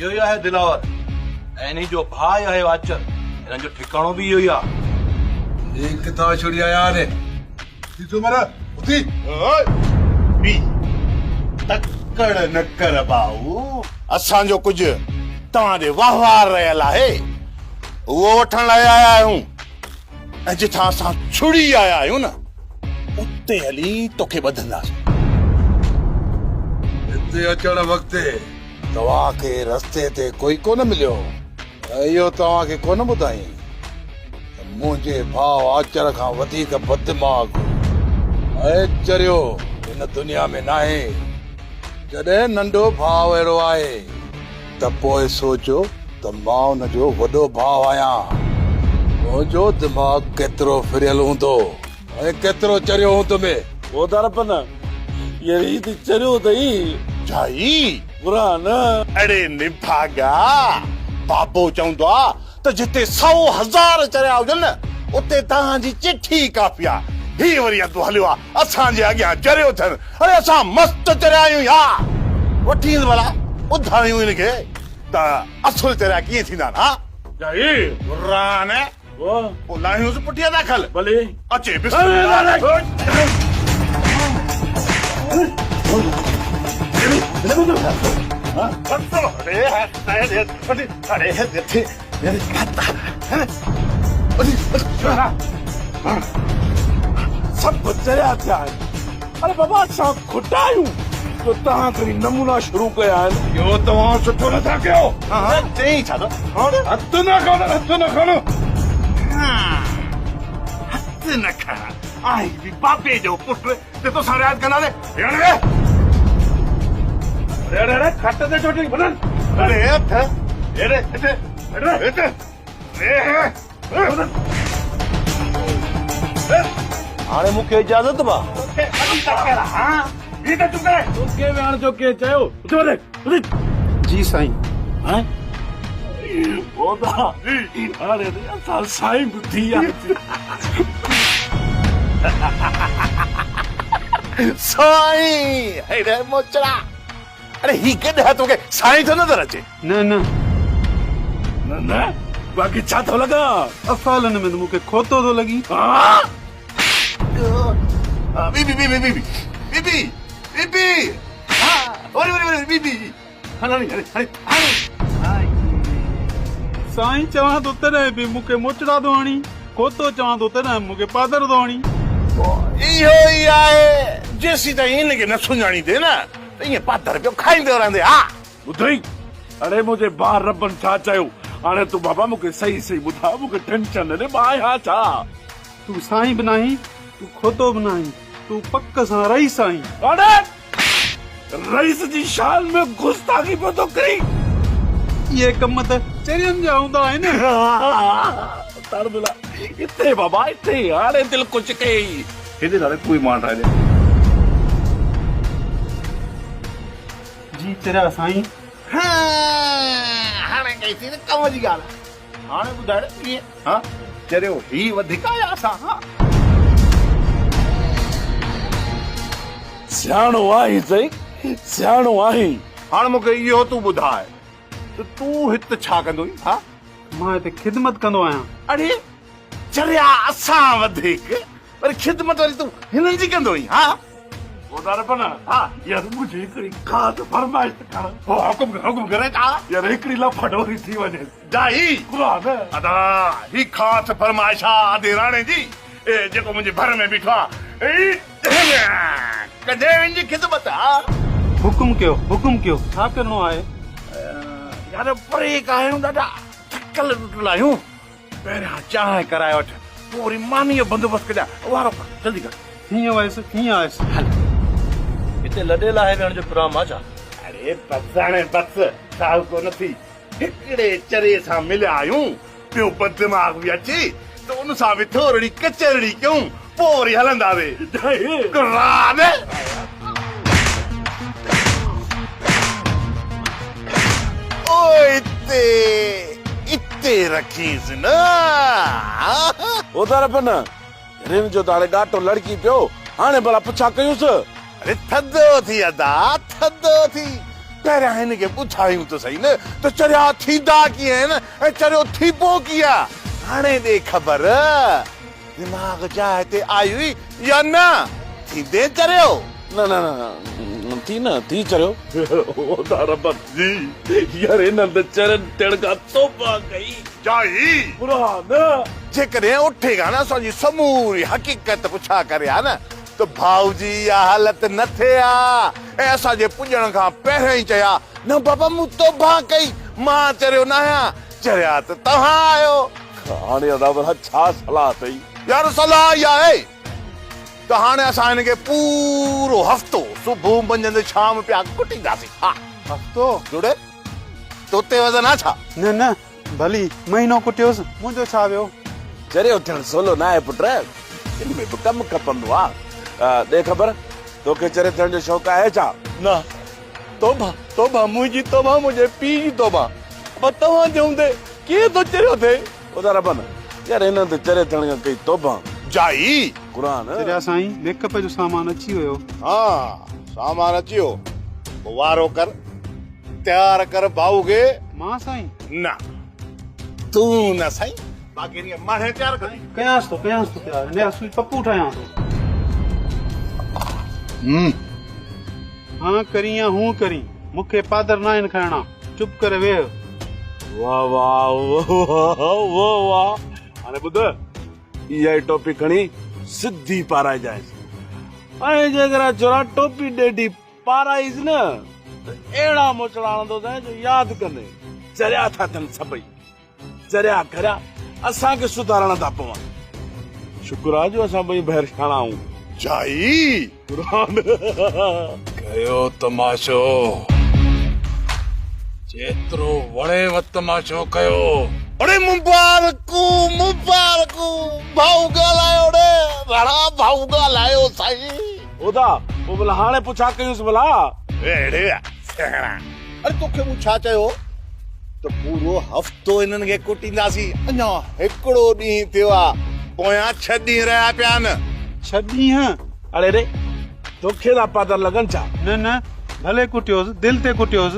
اهو ئي آهي دلاور ۽ انهي جو ڀاء آهي آچر. هنن جو ٺڪاڻو به اهو ئي آهي. هي ڪٿان ڇڙي آيا آهن؟ اٿي سومر اٿي. بي تڪڙ نه ڪر ڀائو. اسان جو ڪجهه توهان ڏي وهنوار رهيل آهي، اهو وٺڻ لاء آيا آهيون ۽ جتان اسان ڇڙي آيا آهيون نه، اتي هلي توکي ٻڌنداسون. هتي اچڻ وقت توهان کي رستي تي ڪوئي ڪونه مليو ۽ اهو توهان کي ڪونه ٻڌايائين ته منهنجي ڀاء آچر کان وڌيڪ بددماغ ۽ چريو هن دنيا ۾ ناهي. جڏهن ننڍو ڀاء اهڙو آهي ته پوء سوچيو ته مان ان جو وڏو ڀاء آهيان. منهنجو دماغ ڪيترو ڦريل هوندو ۽ ڪيترو چريو هوندم. ٻڌر پن، يار هي ته چريو اٿئي. جائي. قرآن. اڙي نڀاڳا، بابو چوندو آ ته جتي سئو هزار چريا هجن نه، اتي توهان جي چٺي ئي ڪافي آ. هي وري اڌ هليو آ اسان جي اڳيان چريو ٿيڻ. اڙي اسان مست چريا آهيون يار. وٺينس ڀلا، ٻڌايون هن کي ته اصل چريا ڪيئن ٿيندا آهن ها. جائي. قرآن. پوء لاهيونس پٺيء تان کل. ڀلي. اچي بسم الله. سڀ چريا ٿيا آهن. اڙي بابا اسان کٽا آهيون جو توهان کڻي نمونا شروع ڪيا آهن. اهو توهان سٺو نه ٿا ڪيو. چئين ڇا ٿو؟ هٿ نه کڻ، هٿ نه کڻ. هٿ نه کڻ. آهين به بابي جو پٽ ته توسان رعايت ڪنداسين. اڙي اڙي اڙي کٽ تي ڇو ٺهي وڃن؟ اڙي هٿ اڙي هت اڙي هت هاڻي مون کي اجازت با. توکي وڏي تڪڙ ها هي ته چپ ڪري. توکي ويهڻ جو ڪنهن چيو؟ اٿي وڃ اٿي. جي سائين. هاڻي اودا هاڻي اسان سائين به ٿي وياسين. سائين هيڙي موچڙا اڙي هي گڏهه توکي سائين ٿو نظر اچي. نه نه. نه نه باقي ڇا ٿو لڳان؟ افعالن ۾ ته مون کي کوتو ٿو لڳين. بي بي بي بي بي بي بي بي بي وري وري وري بي بي هڻي هڻي هڻي هڻي. سائين چوان ٿو تڏهن به مون کي موچڙا ٿو هڻين، کوتو چوان ٿو تڏهن به مون کي پادر ٿو هڻين. اهو ئي آهي جيسيتائين هن کي نه سڃاڻيندين نه ته ائين پادر پيو کائيندو رهندين ها. ٻڌئي؟ اڙي منهنجي ڀاء ربن ڇا چيو؟ هاڻي تون بابا مون کي صحيح صحيح ٻڌاء، مون کي ٽينشن نه ڏي، مان آهيان ڇا؟ تون سائين به ناهين، تون کوتو به ناهين، تون پڪ سان رئيس آهين. اڙي! رئيس جي شان ۾ گستاخي پيو ٿو ڪرين؟ اهي ڪم ته چرين جا هوندا آهن. تڙ بلا، اتي بابا اتي، هاڻي دل خوش ڪيئي. هتي ٿا ڪوئي ماڻ ٺاهي ڏي. جي چريا سائين. ها هاڻي ڪئي ٿي نه ڪم جي ڳالهه. هاڻي ٻڌاء ڏي ڪيئن ها چريو هي وڌيڪ آ يا اسان ها. سياڻو آهين سائين سياڻو آهين. هاڻ مون کي اهو تون ٻڌاء ته تون هت ڇا ڪندو آهين ها. مان هتي خدمت ڪندو آهيان. اڙي چريا اسان وڌيڪ وري خدمت وري تون هنن جي ڪندو آهين ها. ٻڌاء نه پنا. ها. يار منهنجي هڪڙي خاص فرمائش ته ڪر. هو حڪم ڪر حڪم ڪر ڇا. يار هڪڙي لفا ڍوري ٿي وڃي. جائي. قرآن. ادا هي خاص فرمائش آ ادي راڻي جي جيڪو منهنجي ڀر ۾ بيٺو آ. ڪجي هن جي خدمت ها. حڪم ڪيو حڪم ڪيو ڇا ڪرڻو آهي. يار پري کان آهيون ڏاڍا ٿڪل ٽٽل آهيون. پهريان چانهه ڪرائي وٺ، پوء وري مانيء جو بندوبست ڪجانء. وارو ڪر، جلدي ڪر. هيئن ويس، هيئن آيس. هل. هتي لڏي لاهي ويهڻ جو پروگرام آ ڇا؟ اڙي بس هاڻي بس، ساهه ڪو نه ٿي. هڪڙي چريي سان مليا آهيون، ٻيو بددماغ به اچي ته ان سان به ٿورڙي ڪچهرڙي ڪيون، پوء وري هلنداسين. قرآن. او اتي. اتي رکيس نه. او طرف نه. رن جو ته هاڻي ڳاٽو لڙڪي پيو، هاڻي ڀلا پڇا ڪيونس. اڙي ٿڌو ٿي ادا، ٿڌو ٿي. پهريان هن کي ٻڌايون ته سهي نه ته چريا ٿيندا ڪيئن آهن ۽ چريو ٿيبو ڪيئن آ. هاڻي ڏي خبر، دماغ جاء تي آيوئي يا نه؟ ٿيندين چريو؟ نه نه نه ٿي نه ٿي چريو. ادا رب جي يار هنن ته چرين ٿيڻ کان توبه ڪئي. جائي. قرآن. جيڪڏهن اٺي کان اسان جي سموري حقيقت پڇا ڪري ها نه ته ڀائو جي اها حالت نه ٿئي ها ۽ اسان جي پڄڻ کان پهريان ئي چئي ها نه بابا مون توبه ڪئي مان چريو ناهيان چريا ته توهان آهيو. هاڻي ادا ڀلا ڇا صلاح اٿئي؟ يار صلاح اها آهي ته هاڻي اسان هن کي پورو هفتو صبح منجهند شام پيا ڪٽينداسين. ها. هفتو؟ جڙي توتي وزن آ ڇا؟ نه نه ڀلي مهينو ڪٽيوس منهنجو ڇا ويو. چريو ٿيڻ سولو ناهي پٽ، ان ۾ به ڪم کپندو آ. ڏي خبر توکي چري ٿيڻ جو شوق آهي ڇا؟ نه توبه توبه منهنجي توبه منهنجي پيء جي توبه پر توهان جي هوندي ڪيئن ٿو چريو ٿئي. خدا ربن يار هنن ته چري ٿيڻ کان ڪئي توبه. جائي. قرآن. چريا سائين ميڪ اپ جو سامان اچي ويو. ها سامان اچي ويو پوء وارو ڪر تيار ڪر ڀائو کي. مان سائين؟ نه تون نه سائين باقي هن کي ماڻهي تيار ڪر. ڪيانس ٿو ڪيانس ٿو تيار هن جا سوئي پپو ٺاهيان ٿو. هان ڪرين يا هون ڪرين مون کي پادر ناهن کائڻا چپ ڪري ويهه. واه واه واه واه هاڻي ٻڌ اها ئي ٽوپي کڻي سڌي پارائجانس ۽ جيڪڏهن ڇورا ٽوپي ڏيڍي پارائيس نه ته اهڙا موچڙا هڻندوسانء جو ياد ڪندين. چريا ٿا ٿين سڀئي. چريا کريا اسان کي سڌارڻا ٿا پون. شڪر آ جو اسان ٻئي ڀائر ساڻا آهون. جائي. قرآن. ڪيو تماشو. جيترو وڻيو تماشو ڪيو. اڙي مبارڪون مبارڪون ڀائو ڳالهايو ڙي راڻا ڀائو ڳالهايو سائين. ادا پوء ڀلا هاڻي پڇا ڪيونس ڀلا. اڙي سهڻا اڙي توکي مون ڇا چيو هو ته پورو هفتو هنن کي ڪٽينداسين اڃا هڪڙو ڏينهن ٿيو آ پويان ڇهه ڏينهن رهيا پيا آهن. ڇهه ڏينهن؟ اڙي ري توکي ٿا پادر لڳن ڇا؟ نه نه ڀلي ڪٽيوس دل تي ڪٽيوس.